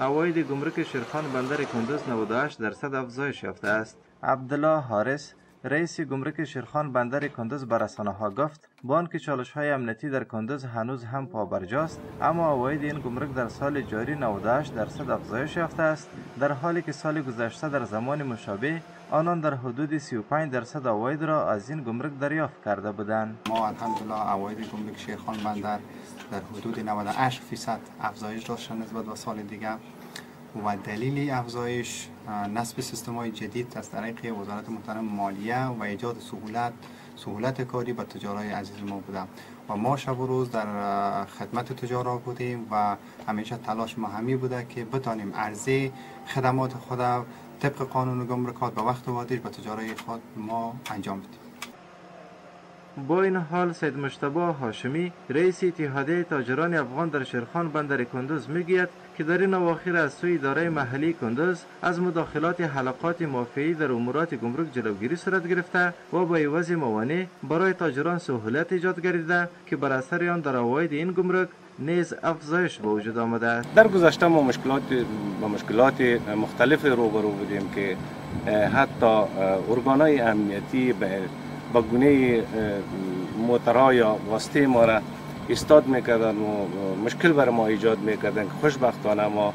عواید گمرک شیرخان بندر کندز 98% افزایش یافته است. عبدالله حارس، رئیس گمرک شیرخان بندر کندز، به رسانه ها گفت با آنکه چالش های امنیتی در کندز هنوز هم پابرجاست، اما عواید این گمرک در سال جاری 98% افزایش یافته است، در حالی که سال گذشته در زمان مشابه آنان در حدود 35% عواید را از این گمرک دریافت کرده بودند. ما الحمدلله عواید گمرک شیرخان بندر در حدود 98% افزایش داشته نسبت به سال دیگه و دلیل افزایش نصب سیستم های جدید از طریق وزارت محترم مالیه و ایجاد سهولت کاری به تجارای عزیز ما بوده و ما شب و روز در خدمت تجارا بودیم و همیشه تلاش ما همی بوده که بتانیم عرضه خدمات خود طبق قانون گمرکات به وقت وعده‌اش به تجارای خود ما انجام بدیم. با این حال سید مجتبی هاشمی، رئیس اتحادیه تاجران افغان در شیرخان بندر کندز، میگوید که در این اواخر از سوی اداره محلی کندز از مداخلات حلقات مافیایی در امورات گمرک جلوگیری صورت گرفته و با عوض موانع برای تاجران سهولت ایجاد گردیده که بر اثر آن در عواید این گمرک نیز افزایش به وجود آمده. در گذشته ما با مشکلات مختلف روبرو بودیم که حتی ارگانهای امنیتی با گونه موترها یا واسطه ما را ایستاد میکردن و مشکل بر ما ایجاد میکردن که خوشبختانه ما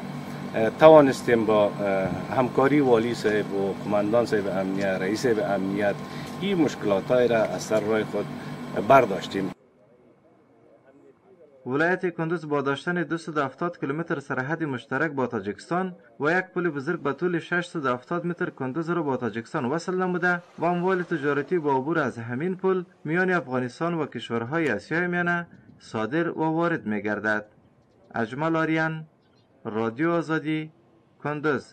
توانستیم با همکاری والی صاحب و قماندان صاحب امنیت، رئیس صاحب امنیت، این مشکلات های را از سر راه خود برداشتیم. ولایت کندز با داشتن 270 کیلومتر سرحد مشترک با تاجیکستان و یک پل بزرگ به طول 670 متر کندز را با تاجیکستان وصل نموده و اموال تجارتی با عبور از همین پل میان افغانستان و کشورهای آسیای میانه صادر و وارد می گردد. اجمل آریان، رادیو آزادی، کندز.